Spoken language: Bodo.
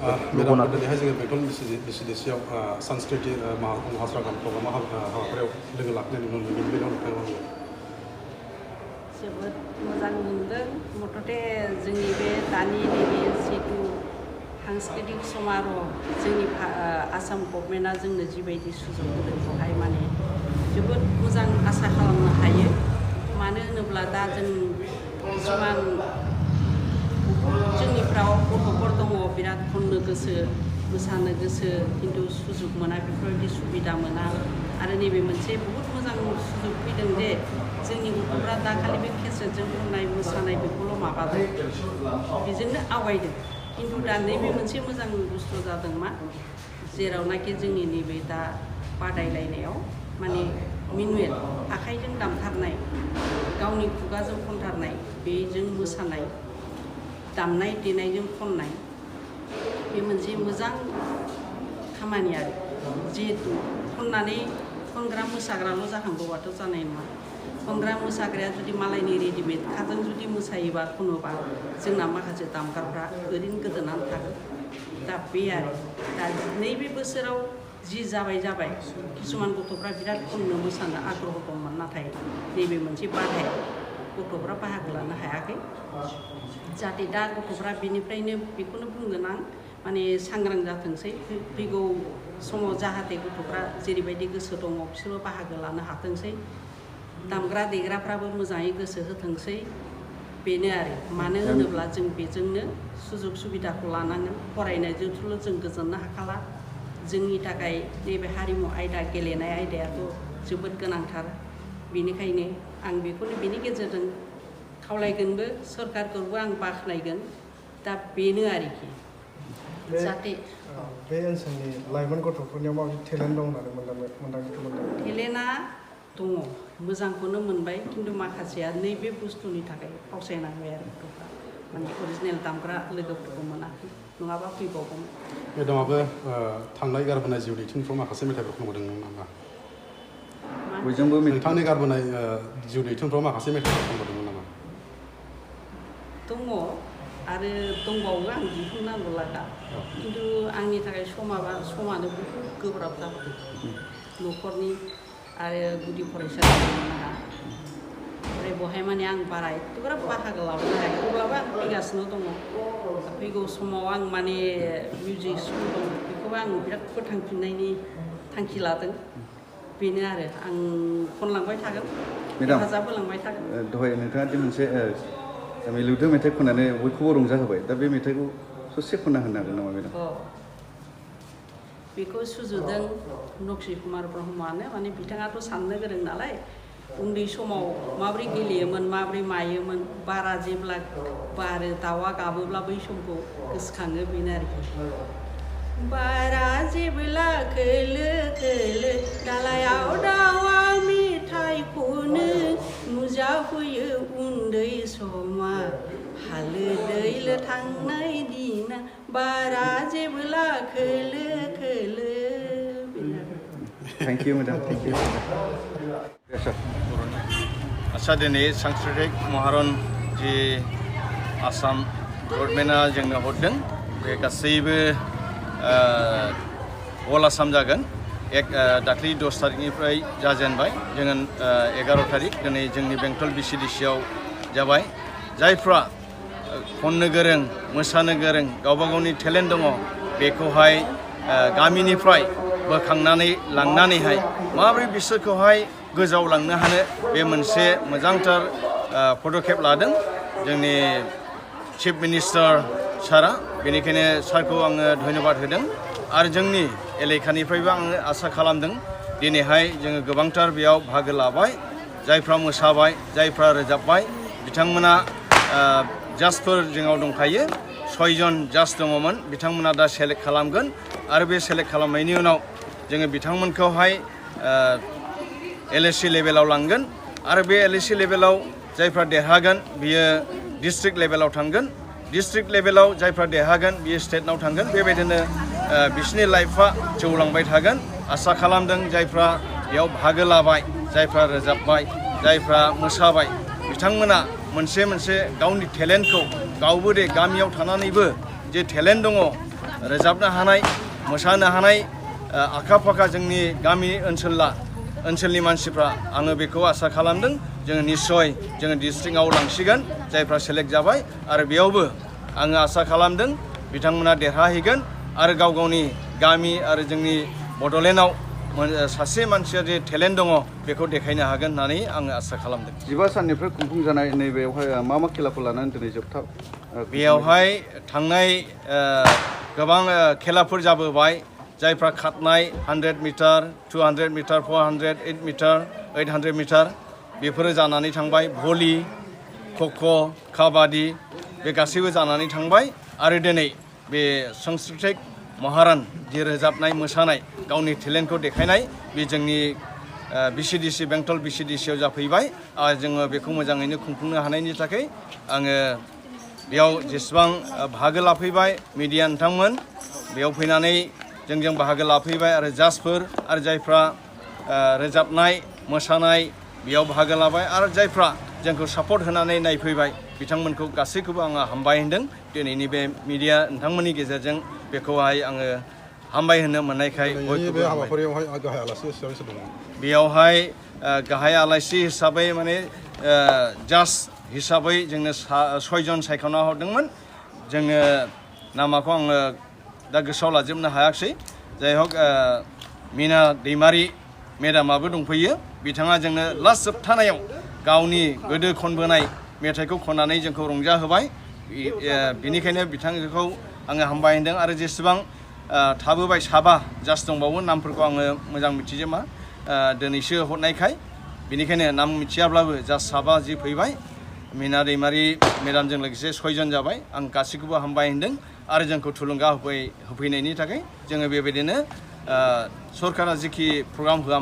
मेडम दिनैहाय जोङो बेंटल VCDC आव संस्कृति महासांग्राम प्रग्राम हाबाफारियाव लोगो लाखिनाय नुनो मोनदों बेनि बेलायाव नोंथाङा जोबोद मोजां मोनदों मथथे जोंनि बे दानि नैबे जितु सांस्कृतिक समारोह जोंनि आसाम गभर्नमेन्टआ जोंनो जिबायदि सुजुग होदों बेवहाय माने जोबोद मोजां आसा खालामनो हायो मानो होनोब्ला दा जों किसुमान जोंनिफ्राव गथ'फोर दङ बिराद खननो गोसो मोसानो गोसो खिन्थु सुजुग मोना बेफोरबायदि सुबिदा मोना आरो नैबे मोनसे बहुत मोजां सुजुग फैदों जे जोंनि गथ'फ्रा दा खालि बे केसेटजों खननाय मोसानाय बेखौल' माबादों बेजोंनो आवगायदों खिन्थु दा नैबे मोनसे मोजां बुस्थु जादों मा जेरावनाखि जोंनि नैबे दा बादायलायनायाव माने मिनुएल आखाइजों दामथारनाय गावनि खुगाजों खनथारनाय बेजों मोसानाय दामनाय देनायजों खननाय बे मोनसे मोजां खामानि आरो जिहेतु खननानै खनग्रा मोसाग्राल' जाखांगौबाथ' जानाय नङा खनग्रा मोसाग्राया जुदि मालायनि रेडिमेड खाजों जुदि मोसायोबा खनोबा जोंना माखासे दामग्राफ्रा ओरैनो गोदोनानै थागोन दा बे आरो दा नैबे बोसोराव जि जाबाय किसुमान गथ'फ्रा बिराद खननो मोसानो आग्रह दंमोन नाथाय नैबे मोनसे बाधायाव गथ'फ्रा बाहागो लानो हायाखै जाहाथे दा गथ'फ्रा बेनिफ्रायनो बेखौनो बुंगोन आं माने सांग्रां जाथोंसै फैगौ समाव जाहाथे गथ'फ्रा जेरैबायदि गोसो दङ बिसोरबो बाहागो लानो हाथोंसै दामग्रा देग्राफ्राबो मोजाङै गोसो होथोंसै बेनो आरो मानो होनोब्ला जों बेजोंनो सुजुग सुबिदाखौ लानांगोन फरायनायजोंल' जों गोजोननो हाखाला जोंनि थाखाय नैबे हारिमु आयदा गेलेनाय आयदायाथ' जोबोद गोनांथार बेनिखायनो आं बेखौनो बेनि गेजेरजों खावलायगोनबो सरकारखौबो आं बाख्नायगोन दा बेनो आरोखि जाहाथे बे ओनसोलनि लाइमोन गथ'फोरनियाव माबायदि टेलेन्ट दं होननानै मोनदांदों टेलेन्टआ दङ मोजांखौनो मोनबाय खिन्थु माखासेया नैबे बुस्थुनि थाखाय फावसायनांबाय आरो गथ'फ्रा माने अरिजिनेल दामग्रा लोगोफोरखौ मोनाखै नङाबा फैबावगौमोन मेडामाबो थांनाय गारबोनाय जिउ दैथुनफ्राव माखासे मेथाइफोर खनबोदोंमोन नामा बयजोंबो नोंथांनि गारबोनाय जिउ दैथुनफ्राव माखासे मेथाइफोर खनबोदोंमोन नामा दङ आरो दंबावो आं दिहुननांगौ लागा खिन्थु आंनि थाखाय समानो बहुद गोब्राब जाबाय न'खरनि आरो गुदि फरायसालियाव मोनहा ओमफ्राय बहाय माने आं बारा एथ'ग्राब बाहागो लाबोनो हायाखै अब्लाबो आं फैगासिनो दङ फैगौ समाव आं माने मिउजिक स्कुल दं बेखौबो आं बिराद फोथांफिननायनि थांखि लादों बेनो आरो आं खनलांबाय थागोन हेफाजाब होलांबाय थागोन दहाय नोंथाङा दि मोनसे मिलौदो मेथाइ खननानै बयखौबो रंजाहोबाय दा बे मेथाइखौ ससे खनना होनो हागोन नामा मेडाम बेखौ सुजुदों नक्सि कुमार ब्रह्मआनो माने बिथाङाथ' साननो गोरों नालाय उन्दै समाव माब्रै गेलेयोमोन माब्रै मायोमोन बारा जेब्ला बारो दाउआ गाबोब्ला बै समखौ गोसोखाङो बेनो आरोखि बारा जेब्ला खोलो खोलो दालायाव दाउआ मेथाइ खनो नुजाफैयो उन्दै समा हालो दैलो थांनाय दिना बारा जेब्ला खोलो खोलो thank you madam thank you आच्छा दिनै सांस्कृतिक महारन जि आसाम गभर्नमेन्टआ जोंनो हरदों बे गासैबो अल आसाम जागोन दाख्लै 10 तारिखनिफ्राय जाजेनबाय जोङो 11 तारिख दिनै जोंनि बेंटल VCDC आव जाबाय जायफ्रा खननो गोरों मोसानो गोरों गावबा गावनि टेलेन्ट दङ बेखौहाय गामिनिफ्राय बोखांनानै लांनानैहाय माबोरै बिसोरखौहाय गोजौआव लांनो हानो बे मोनसे मोजांथार पदक्षेप लादों जोंनि चिफ मिनिस्टार सारा बेनिखायनो सारखौ आङो धन्यबाद होदों आरो जोंनि एलेकानिफ्रायबो आङो आसा खालामदों दिनैहाय जोङो गोबांथार बेयाव बाहागो लाबाय जायफ्रा मोसाबाय जायफ्रा रोजाबबाय बिथांमोना जाजफोर जोंनाव दंखायो 6 जन जाज दङमोन बिथांमोना दा सेलेक्ट खालामगोन आरो बे सेलेक्ट खालामनायनि उनाव जोङो बिथांमोनखौहाय LSC लेभेलाव लांगोन आरो बे LSC लेभेलाव जायफ्रा देरहागोन बियो डिस्ट्रिक्ट लेभेलाव थांगोन डिस्ट्रिक्ट लेभेलाव जायफ्रा देरहागोन बियो स्टेटनाव थांगोन बेबायदिनो बिसोरनि लाइफआ जौलांबाय थागोन आसा खालामदों जायफ्रा बेयाव बाहागो लाबाय जायफ्रा रोजाबबाय जायफ्रा मोसाबाय बिथांमोना मोनसे गावनि टेलेन्टखौ गावबो दे गामियाव थानानैबो जे टेलेन्ट दङ रोजाबनो हानाय मोसानो हानाय आखा फाखा जोंनि गामि ओनसोलनि मानसिफ्रा आङो बेखौ आसा खालामदों जोङो निस्सय जोङो डिस्ट्रिक्टआव लांसिगोन जायफ्रा सेलेक्ट जाबाय आरो बेयावबो आङो आसा खालामदों बिथांमोना देरहाहैगोन आरो गाव गावनि गामि आरो जोंनि बड'लेण्डआव सासे मानसिया जे टेलेन्ट दङ बेखौ देखायनो हागोन होननानै आङो आसा खालामदों 15 साननिफ्राय खुंफुंजानाय नैबेयावहाय मा मा खेलाखौ लानानै दिनै जोबथा बेयावहाय थांनाय गोबां खेलाफोर जाबोबाय जायफ्रा खारनाय 100 मिटार 200 मिटार 400 8 मिटार 800 मिटार बेफोरो जानानै थांबाय भलि खख' काबादि बे गासैबो जानानै थांबाय आरो दिनै बे संस्कृतिक महारान जि रोजाबनाय मोसानाय गावनि टेलेन्टखौ देखायनाय बे जोंनि VCDC बेंटल VCDCआव जाफैबाय आरो जोङो बेखौ मोजाङैनो खुंफुंनो हानायनि थाखाय आङो बेयाव जेसेबां बाहागो लाफैबाय मिडिया नोंथांमोन बेयाव फैनानै जोंजों बाहागो लाफैबाय आरो जाजफोर आरो जायफ्रा रोजाबनाय मोसानाय बेयाव बाहागो लाबाय आरो जायफ्रा जोंखौ सापर्ट होनानै नायफैबाय बिथांमोनखौ गासैखौबो आङो हामबाय होनदों दिनैनि बे मिडिया नोंथांमोननि गेजेरजों बेखौहाय आङो हामबाय होनो मोननायखाय बे हाबाफारियावहाय गाहाय आलासि हिसाबै सोर दङ बेयावहाय गाहाय आलासि हिसाबै माने जाज हिसाबै जोंनो 6 जन सायख'ना हरदोंमोन जोङो नामाखौ आङो दा गोसोआव लाजोबनो हायाखै जाय हक मिना दैमारि मेडामाबो दंफैयो बिथाङा जोंनो लास्ट जोबथानायाव गावनि गोदो खनबोनाय मेथाइखौ खननानै जोंखौ रंजाहोबाय बेनिखायनो बिथांखौ आङो हामबाय होनदों आरो जेसेबां थाबोबाय साबा जास्ट दंबावो नामफोरखौ आङो मोजां मिथिजोबा दिनैसो हरनायखाय बेनिखायनो नाम मिथियाब्लाबो जास्ट साबा जि फैबाय मिना दैमारि मेडामजों लोगोसे 6 जन जाबाय आं गासैखौबो हामबाय होनदों आरो जोंखौ थुलुंगा होफैनायनि थाखाय जोङो बेबायदिनो सरकारा जिखि प्रग्राम होआ